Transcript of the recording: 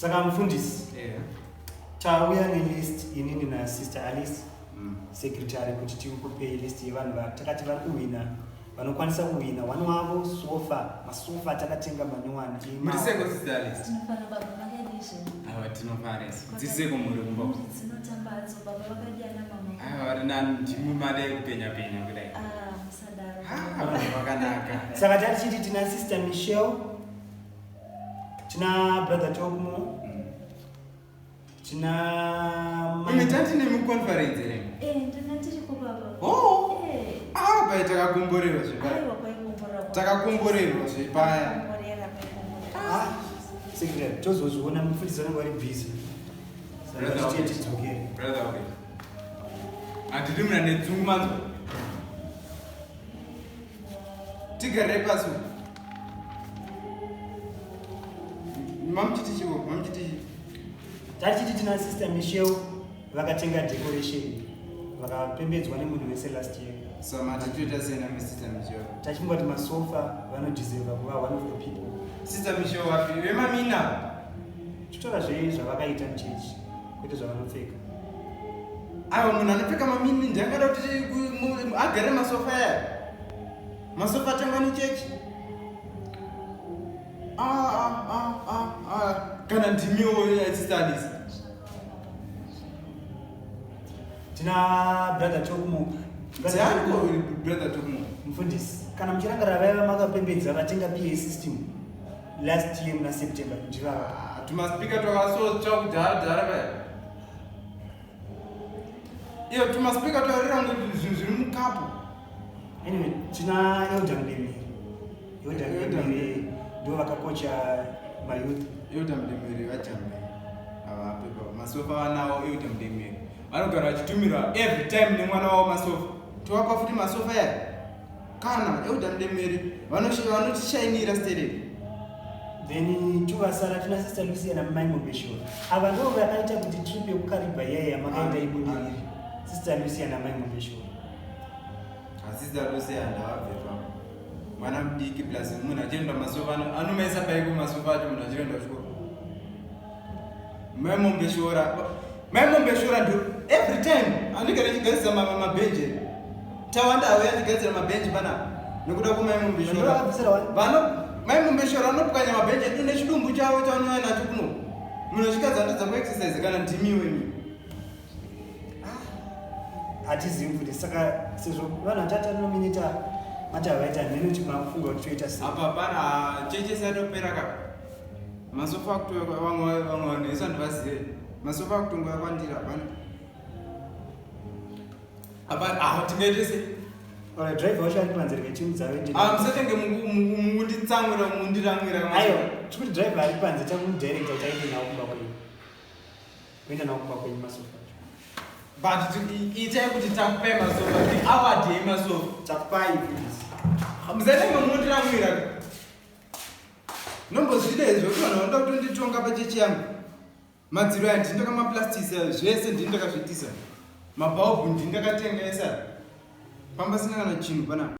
Saka mufundisi, Yeah. tauya nelist inini nasister Alice, secretary, kuti tikupei list yevanhu vatakati vari kuhwina, vanokwanisa kuhwina one wavo sofa, masofa atakatenga manyowani. Muri seko, Sister Alice? Tinofara baba, makadizve? Aiwa, tinofara isu. Dziseko muri kumba? Muri dzinotambadzo baba, vakadiyana mama? Aiwa, vari nani, ndimi madai kupenya penya kudai. Ah, musadaro. Ah, vanhu vakanaka. Saka tatichiti tina Sister Michelle, tina Brother Tokmo, tina Imi tati nemuconference here? Eh, ndina tiriko baba. Oh. Eh. Ah, pai takakomborerwa zvepaya. Aiwa, kwaikomborera. Takakomborerwa zvepaya. Kwaikomborera, kwaikomborera. Ah, secretary, tozozviona, mufundisi vanenge vari busy. Saka Brother, tichiye okay. tidzokere. Brother, okay. Handidi muna nedzungu, manzwa. Tigarire pasi uku. Mamuchiti chivo, mamuchiti chii? Tatichiti tina Sister Michelle, vakatenga decoration, vakapembedzwa nemunhu wese last year. So mati toita sei naSister Michelle? Tachingoti masofa, vanodeserva kuva one of the people. Sister Michelle wapi? Vemamina. Titora zvei zvavakaita muchechi, kwete zvavanopfeka. Aiwa, munhu anopfeka mamini ndiangada kuti agare masofa aya. Masofa atengwa nechechi. Ah, ah, ah, ah, ah. Kana ndimiwo, Sister Alice. Tina Brother Tokmo. Ndianiko Brother Tokmo? Mufundisi, kana muchirangarira, vaiva makapembedza vatenga PA system last year muna September, ndivava. Ah, tumaspeaker twakasotsva kudhara dhara paya. Iyo tumaspeaker twarira kunge zvinhu zviri mukapu. Anyway, tina Elder Mdemiri. Elder Elder. Mdemiri ndo vakakocha mayouth. Elder Mdemiri vajambe avapepa masofa vanawo. Elder Mdemiri vanogara vachitumirwa every time nemwana wavo masofa. Tovapa futi masofa ya? Kana Elder Mdemiri vanotishainira stereki. Then tuvasara tina Sister Lucia namai Mombeshora. Ava ndo vakaita kuti trip yekuKaribha iyaya yamakaenda ibudirire, Sister Lucia namai Mombeshora. Sister Lucia ndavabve pamo, mwana mudiki, plus munhu achienda masofa anomaisa paiko masofa acho munhu achienda kuchikoro? Mai Mombeshora, Mai Mombeshora ndo every time anogara achigadzisa mabhenji. Tawanda auya achigadzira mabhenji panapa nekuda kwamai Mombeshora. Ndovakabvisira wani. Vano Mai Mombeshora vanopwanya mabhenji edu nechidumbu chavo chavanouya nacho kuno. Munhu achikadzi anotadza kuexercise, kana ndimiwe mi. Hatizivi mufundisi, saka sezvo vanhu vatatu anominita mati havaita mhene, kuti makufunga kuti toita sei? Apa pana cheche satopera ka masofa akutoya. Vamwe vanhu vese handivazive, masofa akutongoya kwandiri. Hapana apa, ah, tingaite sei? Alright, driver wacho ari panze, rega chimudzave. Ah, musatenge mukunditsamwira, mundiramwira. Aiwa, tikuti driver ari panze, takumudirecta kuti aende nawo kumba kwenyu, kuenda nawo kumba kwenyu masofa acho. But itai kuti takupai masofa, the award yemasofa. Takupai, mufundisi. Musatenge mundiramwira, nombozvida izvo kuti vanhu vanoda kutonditonga pachechi yangu. Madziro aya ndini ndakamaplastisa zvese, ndini ndakazviitisa. Mabhaubhu ndini ndakatenga esa. Pamba sina kana chinhu panapa.